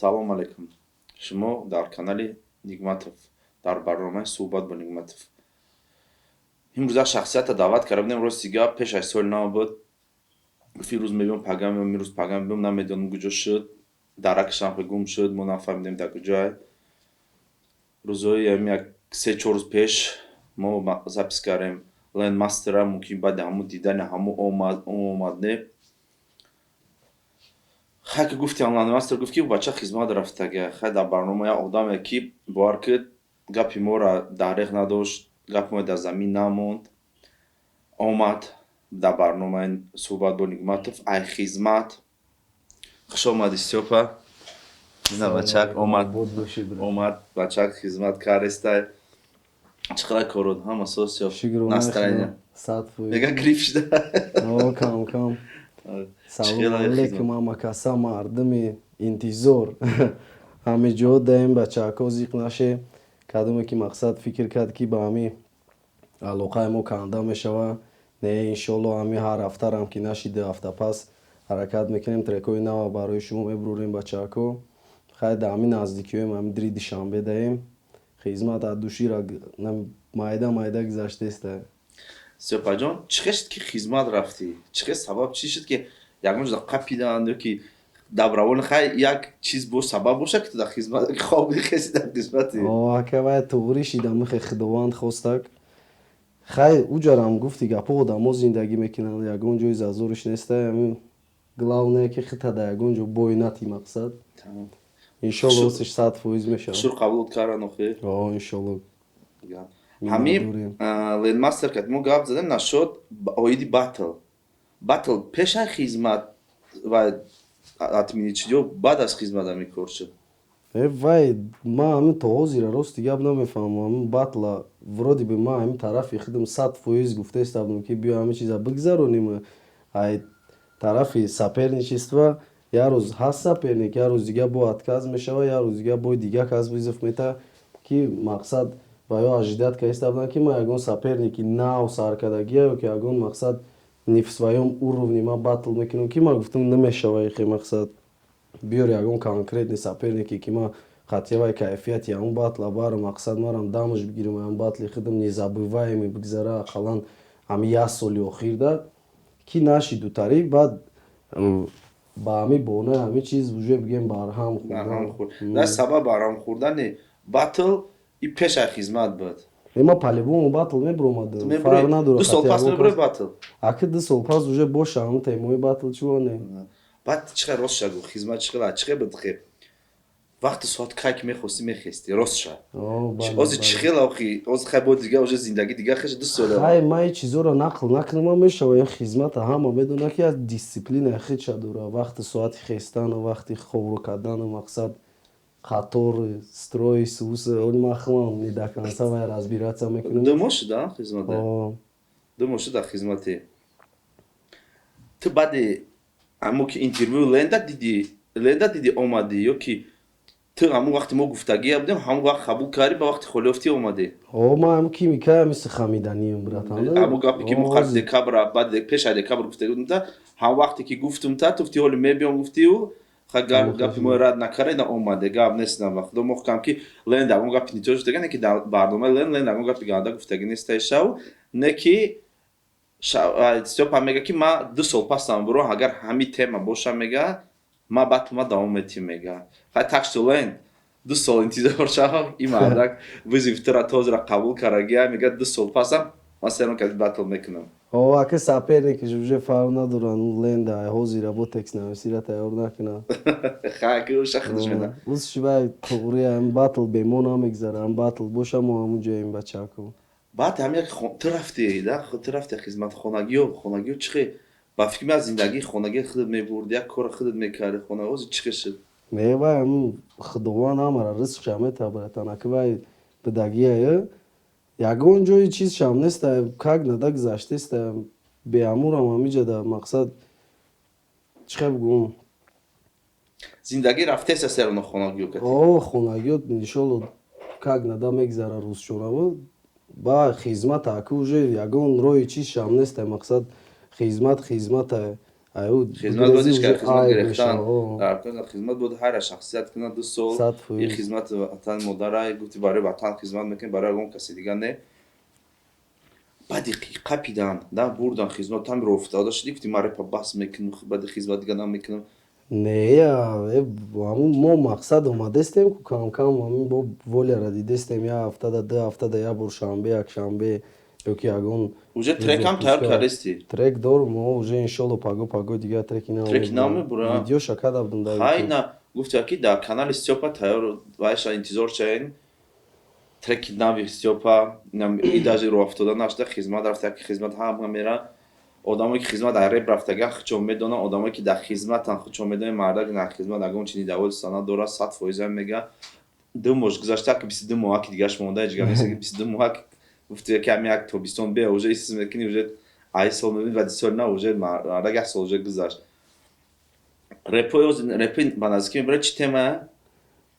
Салом алейкум! Шумо дар канали Нигматов, дар барномаи «Суҳбат бо Нигматов». Имрӯз як шахсията даъват карда будем. Рости гап, пеш аз соли нав буд. Гуфт, ирӯз мебиём, пага меём, имрӯз пага мебиём, намедонам, куҷо шуд. Даракашам гум шуд, мо нафаҳмидем, дар куҷое. Рӯзҳои ҳамин як 3-4 рӯз пеш мо запись кардем Лендмастера. Мумкин, баъди ҳамун дидани ҳамун омад, не? Хай, ки гуфтем, Лендмастер гуфт, ки бача хизмат рафтага. Хай, дар барнома як одаме, ки бовар кид, гапи моро дареғ надошт, гапи мо дар замин намонд, омад дар барномаи «Суҳбат бо Нигматов» ай хизмат. Хуш омадӣ, Стёпа! Ина бачак омад, омад бачак, хизмат кардестай. Чӣ қадар корот, ҳама соз? Настроение мега грипп шуда. Кам кам. Салом алейкум, ҳама каса, мардуми интизор. Ҳами ҷо даем, бачаҳако, зиқ наше. Кадоме ки, мақсад, фикр кард, ки ба ҳами алоқаи мо канда мешава, не, иншоалло, ҳами ҳар ҳафтарам ки наши, 2 ҳафта пас ҳаракат мекунем, трекҳои нава барои шумо мебурем, бачаҳако. Хай, дар ҳами наздикиҳоем, ҳами дри Душанбе даем. Хизмат аз душира майда майда гузаштеста. Стёпаҷон, чӣ хел шуд, ки хизмат рафтӣ? Чӣ хел сабаб чӣ шуд, ки ягон ҷо қапиданд ё ки добровольно? Хай, як чиз бош, сабаб боша, ки ту дар хизмат хоб хеси, дар хизмати. Ака, вай туғрӣ шида, михе Худованд хостак. Хай, уҷарам гуфти гапо, одамо зиндагӣ мекунанд, ягон ҷои зазориш неста. Ҳамин главное, ки хита дар ягон ҷо бой натӣ, мақсад. Иншолло, осиш 100% мешавад. Шур қабулот кардан охир? О, иншолло. Ҳамин Лендмастер кад мо гап задем нашуд оиди батл. Батл пешай хизмат ва отменить шуд ё баъд аз хизмат ҳамин кор шуд? Э, вай, ман ҳамин то ҳозира рости гап намефаҳмам. Ҳамин батла вроде бы ман ҳамин тарафи худам 100% гуфтаиста будам, ки биё, ҳамин чиза бигзаронем. Ай тарафи соперничество як рӯз ҳаст соперник, як рӯз дига бо отказ мешавад, як рӯз дига бо дига кас вызов мета, ки мақсад ва ё ожидать каиста будам, ки ман ягон соперники нав саркардагия ё ки ягон, мақсад, не в своём уровне ман батл мекунам, ки ман гуфтам, намешава ихе. Мақсад, биёр ягон конкретный сопернике, ки ман қатъия кайфияти ҳамун батла барам, мақсад, марам дамаш бигирам, ҳамун батли худам незабываемый бигзара, ақаллан ҳами як соли охирда ки нашиду тариқ. Баъд ба ҳами бонаи ҳамин чиз уже бигем барҳам. Хӯрдан. Сабаб барҳам хӯрдани батл и пеш аз хизмат буд? Ма по-любому батл мебуромадам, фарқ надорад. 2 сол пас мебурои батл? Аки 2 сол пас уже боша ҳамун темои батл, чӣ не. Баъд чӣ қадр, рост ша гӯ, хизмат чӣ қадр, чӣ қадр буд? Хеб, вақти соат кай ки мехости, мехести, рост ша? Ози чӣ хел охи? Ози хай, бо дига уже зиндагӣ дига хеш, 2 сола. Хай, ман ин чизоро нақл накунам мешава. Ин хизмата ҳама медонад, ки як дисциплинаи худша дора: вақти соати хестану вақти хобро кардану, мақсад, қатор, строй, сус. Оли ман худам не до конца вай разбираться мекунам. 2 моҳ шуда хизмата? 2 моҳ шуда хизмати ту. Баъди ҳамо ки интервью Ленда диди, Ленда диди, омадӣ ё ки ту ҳамон вақти мо гуфтагия будем, ҳамон вақт қабул кардӣ, ба вақти холиёфтӣ омадӣ? О, ман ҳам кимика мисли хамиданием, братан. Ҳамон гапе ки мо қариб декабр, баъд пеш аз декабр гуфтагӣ будем та, ҳамон вақте ки гуфтум та, ту гуфти, ҳоли мебиём гуфтиу, гапи мо рад накарда, ина омаде. Гап нест, на вақт мо хукам, ки Ленда ҳамон гапи нитош гуфтага, не ки дар барномаи Ленда ҳамон гапи ганда гуфтагӣ нестаи шав, не ки Стёпа мега, ки ман 2 сол пасам буро, агар ҳамин тема боша, мега, ма батл ма давом метим, мега. Хай, так что, Ленд, 2 сол интизор шав, ин мардак вызов тура тозра қабул карагия, мега, 2 сол пасам ман серон кади батл мекунам. О, ака, соперникиш уже фарқ надоранд. Ленда ҳозира бо текст нависира тайёр накунад. Хай, ки уша худаш меда. Узши вай туғри ҳам батл бемо намегзара, ҳам батл боша, мо ҳамун ҷоем, бачако. Баъд ҳам як ту рафти да, ту рафти хизмат, хонагиё чӣ хел? Ба фикри ман, зиндагии хонагии худат мебурди, як кори худат мекарди, хона ҳозир чӣ хел шуд? Не, вай ҳамун Худованд ҳамара ризқша мета, братан. Аки вай бидагия, ягон ҷои чизшам неста, как нада гузаштеста. Беамурам ҳамиҷада, мақсад, чӣ хел бигӯм. Зиндагӣ рафтеста сероно хонагиё кати? О, хонагиё, иншолло, как нада мегзара рӯзшонаву. Ба хизмат аки уже ягон роҳи чизшам неста, мақсад, хизмат хизмата. Хизмат бояд ҳеч кас хизмат гирифтан, дар хизмат бояд ҳар шахсият кунад 2 сол. И хизмати ватани модарай, гуфти, барои ватан хизмат мекунем, барои ягон каси дига не. Баъди қапидан да бурдан хизмат там рофтода шуди, гуфти, ман репа бас мекунам, баъди хизмат дига намекунам? Не, ҳамун мо мақсад омадестем ку, камкам ҳамин бо воляра дидестем, як ҳафтада, 2 ҳафтада як бор, шанбе, якшанбе ёки ягон. Уже трекам тайёр кардести? Трек дорум, уже, иншолло, паго паго дигар треки нав. Треки нав мебура? Видеоша када будум дар. Хай, на гуфти, ки дар канали Стёпа тайёр вайша, интизор шавен треки нави Стёпа. И даже роҳафтода нашуда, хизмат рафта, ки хизмат ҳама мера. Одамое ки хизмат дар реп рафтага, худшон медонанд, одамое ки дар хизматан, худшон медонанд. Мардак дар хизмат ягон чи недовольство надорад, 100% мега. 2 моҳ гузашта, ки 22 моҳа ки дигаш монда, ҳеҷ гап нест, ки 22 моҳа гуфти, ки ҳами як тобистон бе уже ҳис мекунӣ, уже ай сол мебини, баъди соли нав уже мардак як сол уже гузашт. Репои репи ба наздикӣ мебарад, чӣ тема?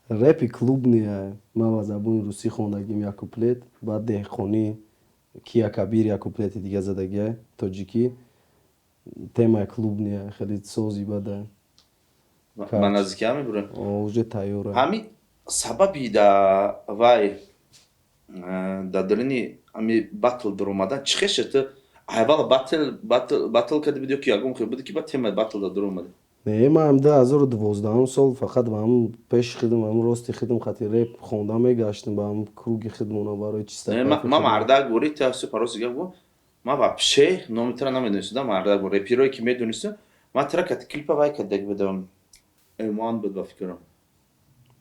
Репи клубный. Ман ба забони русӣ хондагим як куплет, баъд деҳқонӣ Кия Кабир як куплети дига задагия тоҷикӣ. Темаи клубный, хеле сози бада. Ба наздикӣ ҳам мебурад? Уже тайёра. Ҳами сабаби да вай дар дарини ҳами батл даромадан чӣ хел шуд? Аввал батл карда буди ё ки ягон хел буди, ки ба темаи батл да даромади? Не, ман 2012-ум сол фақат ба ҳам пеши хидм, ҳам рости хидм хати реп хонда мегаштем, ба ҳам круги хидмона барои чиста. Ман мардак бори таси пароси гап гу, ман вообще номи тара намедонистам. Мардак бо реперое ки медонистам, ман тара кати клипа вай кардак будам, Эмон буд ба фикрам.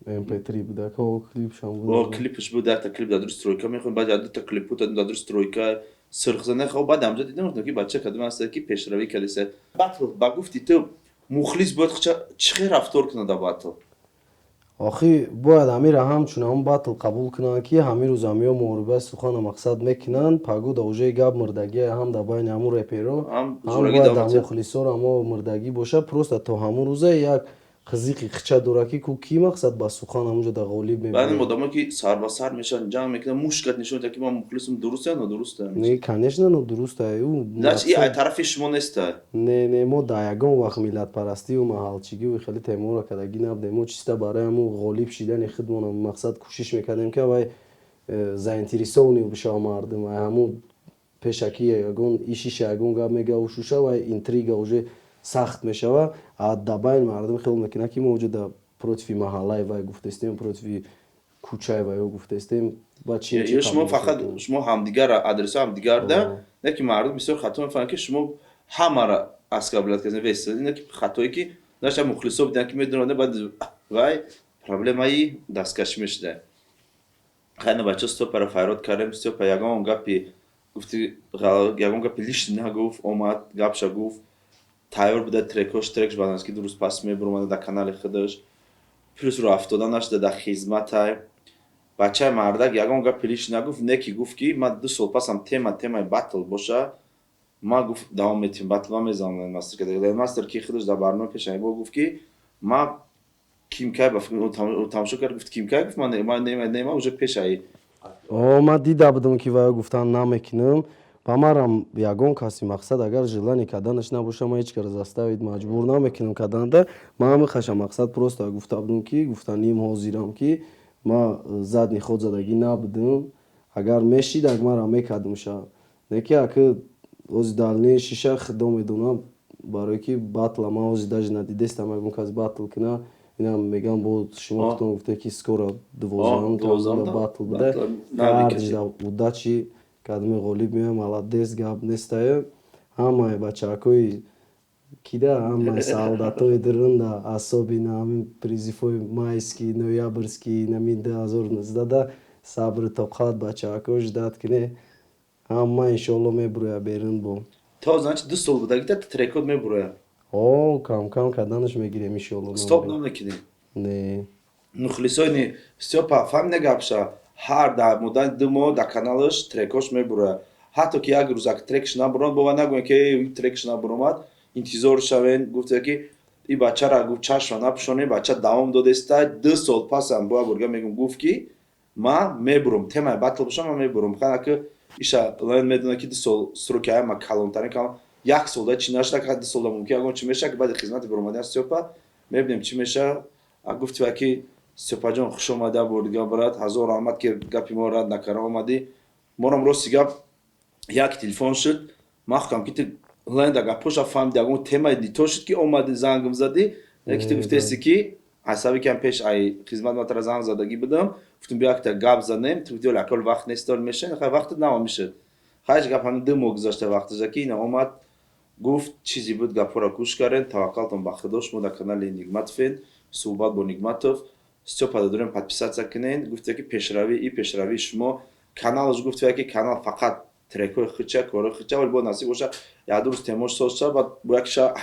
MP3 буда, клипшам буд. Клипш буд, якта клип дар стройка мехонд, баъд дута клипу дар стройка сирхзана. Хоб, баъд ҳамҷо дидам, ки бача кадом аста, ки пешравӣ кардеса. Батл, ба гуфти ту, мухлис бояд чӣ хел рафтор кунад дар батл? Охи, бояд ҳамира ҳамчун ҳамн батл қабул кунанд, ки ҳамин рӯз ҳамиё муҳорибаи сухана мақсад мекунанд, паго да уже гап мурдагия ҳам дар байни ҳамун реперо, ҳам бояд дар мухлисоро мо мурдагӣ боша. Просто то ҳамун рӯза як қизиқи хича дора, ки ку ки мақсад ба сухан ҳамунҷо да ғолиб. Мебаъд одамое ки сар ба сар мешаванд, ҷанг мекунанд, мушкат нишон медиҳад, ки ман мухлисам, дуруст я нодуруст? Не, конечно, нодуруст. Значит, и ай тарафи шумо неста? Не, не, мо дар ягон вақт миллатпарастию маҳалчигию хеле теморо кардагӣ набудем. Мо чиста барои ҳамун ғолиб шидани худмон мақсад кӯшиш мекардем, ки вай заинтересованный бишава мардум. Ай ҳамун пешакӣ ягон ишиша, ягон гап мега, ушуша, вай интрига уже сахт мешава, а дар байни мардум хел мекунад, ки мо уҷо да против маҳаллаи вай гуфтестем, против кӯчаи вайо гуфтестем. Ё шумо фақат шумо ҳамдигар адресо ҳамдигарда, не ки мардум бисёр хато мефаҳманд, ки шумо ҳамаро оскорблять кардем вес. Ина ки хатое, ки наша мухлисо буданд, ки медонанд, баъд вай проблемаи дасткашӣ мешуда. Хайна, бача, Стёпара файрод кардем. Стёпа ягон гапи гуфти, ягон гапи лишний нагуфт, омад, гапша гуфт, тайёр буда трекош, трекш баъд ки 2 рӯз пас мебуромада дар канали худаш. Плюс рӯ афтода нашуда, дар хизматай. Бачаи мардак ягон гапи лишний нагуфт, не ки гуфт, ки ман 2 сол пасам темаи батл боша, ма гуфт, давом метиҳем батл, ма мезанам Ленмастер. Ленмастер ки худаш дар барнома пешаибо гуфт, ки ма кимкай ба тамошо кард, гуфт, кимкай гуфт, ман не, ма уже пешаи. О, ман дида будам, ки ваё гуфтан намекунам. Ба марам ягон каси мақсад агар желание карданаш набоша, ман ҳеҷ кара заставить, маҷбур намекунам карданда. Ман ҳамин хаша мақсад просто гуфта будам, ки гуфтаним ҳозирам, ки ма задний ход задагӣ набудам. Агар мешид, ак мара мекардамша, не ки аки ози дальнейший ша худо медонам, барое ки батла ман ози даже надидестам ягон кас батл куна. Инам мегам, бо шумо худтон гуфте, ки скоро 12-ум батл буда. Удачи, кадми ғолиб меоям, молодец, гап нестаю. Ҳамаи бачаҳакои кида, ҳамаи солдатои дурунда, особенно ҳамин призывҳои майский, ноябрьский, нами 2019 да сабру тоқат, бачаҳако, ждать кине, ҳама иншоалло мебуроя берун бо. То значит 2 сол будагита трекот мебуроя? О, кам кам карданаш мегирем, иншоалло. Стоп намекунем? Не. Мухлисони Стёпа фаҳмида гапша, ҳар дар муддати 2 моҳ дар каналаш трекош мебурояд. Ҳатто ки як рӯз ак трекш набуромад, бова нагӯем, ки трекш набуромад, интизор шавен. Гуфте, ки и бачара, гуфт, чашма напӯшонем, бача давом додеста. 2 сол пасам бо бурга мегум, гуфт, ки ман мебурам, темаи батл бошам, ман мебурам. Ханаки иша лен медона, ки 2 сол сроки ама калонтарин калон. Як солда чӣ нашуда, 2 солда мумкин ягон чӣ меша, ки баъди хизмати баромадан Стёпа мебинем, чӣ меша. Гуфти ва ки Стёпаҷон, хуш омада бордига, брат, ҳазор раҳмат, ки гапи мо рад накарда омадӣ. Морам, рости гап, як телефон шуд, ман хукам ки ту ленда гапоша фаҳмиди, ягон темаи дито шуд, ки омадӣ, зангм задӣ, ки ту гуфтести, ки асаби кам пеш ай хизмат ма тара занг задагӣ будам, гуфтум, биё, якта гап занем. Ту гуфти, акол вақт нест, меша вақтат нама мешуд. Хайш, гап ҳамин 2 моҳ гузашта вақташа, ки ина омад, гуфт, чизе буд, гапҳоро гӯш кардем. Таваккалтон ба Худо, шумо дар канали Нигматовен, суҳбат бо Нигматов. Стёпа дорем, подписаться кунен. Гуфте, ки пешравӣ и пешравии шумо каналаш. Гуфте, ки канал фақат трекҳои хича, корҳои хича, вале бо насиб боша, як ду рӯз темош соз ша, баъд бо як ша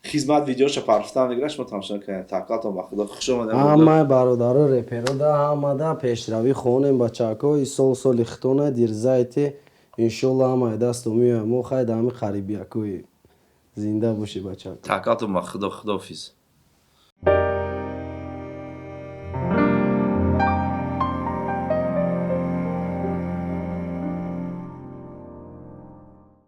хизмат видеоша парфтан мегирад, шумо тамошо кунед. Таваккалтон ба Худо, хуш омадед. Ҳамаи бародаро, реперо да, ҳамада пешравӣ хонем, бачако. И сол соли хитона, дерзайте, иншолло, ҳамаи дасту меоям. Мо хай да ҳами қарибиякои. Зинда бошӣ, бачако. Таваккалтон ба Худо, худоҳофиз.